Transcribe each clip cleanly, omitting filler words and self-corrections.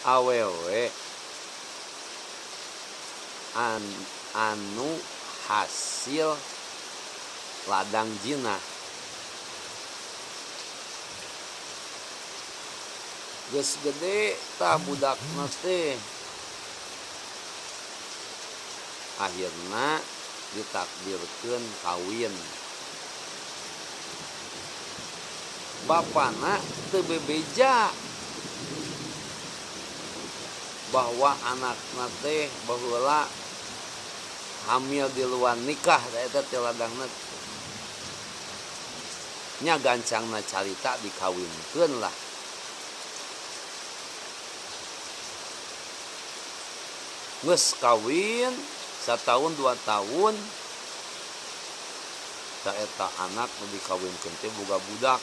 Awewe anu hasil ladang jinah. Geus gede tah budakna teh akhirna ditakdirkeun kawin. Bapana teu bebeja bahwa anakna teh baheula hamil di luar nikah tah eta teh ladangna teh. Nya gancangna carita dikawinkeun lah. Geus kawin sataun dua taun tah eta anak nu dikawinkeun teh boga budak.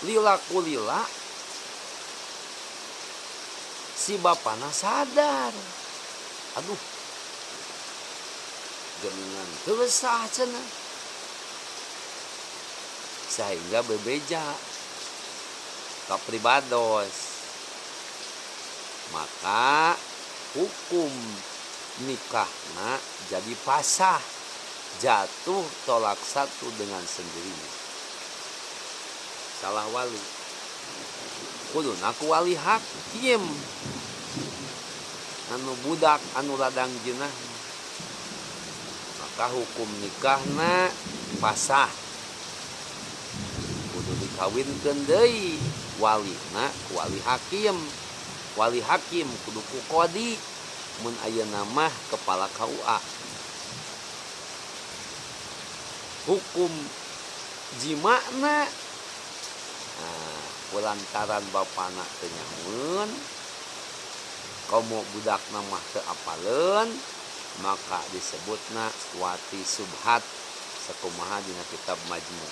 Lila ku lila si bapana sadar, aduh geuningan teu sah cenah. Sahingga bebeja ka pribados. Maka hukum nikahna jadi pasah, jatuh tolak satu dengan sendirinya. Salah wali. Kuduna ku wali hakim anu budak anu ladang jinah. Maka hukum nikahna pasah. Kudu dikawinkeun deui walina ku wali hakim. Wali hakim kudu ku qadi mun ayeuna mah kepala KUA. Hukum jima'na nah, kulantaran bapana teu nyahoeun komo budakna mah teu apaleun maka disebutna wati subhat sakumaha dina kitab Majmu.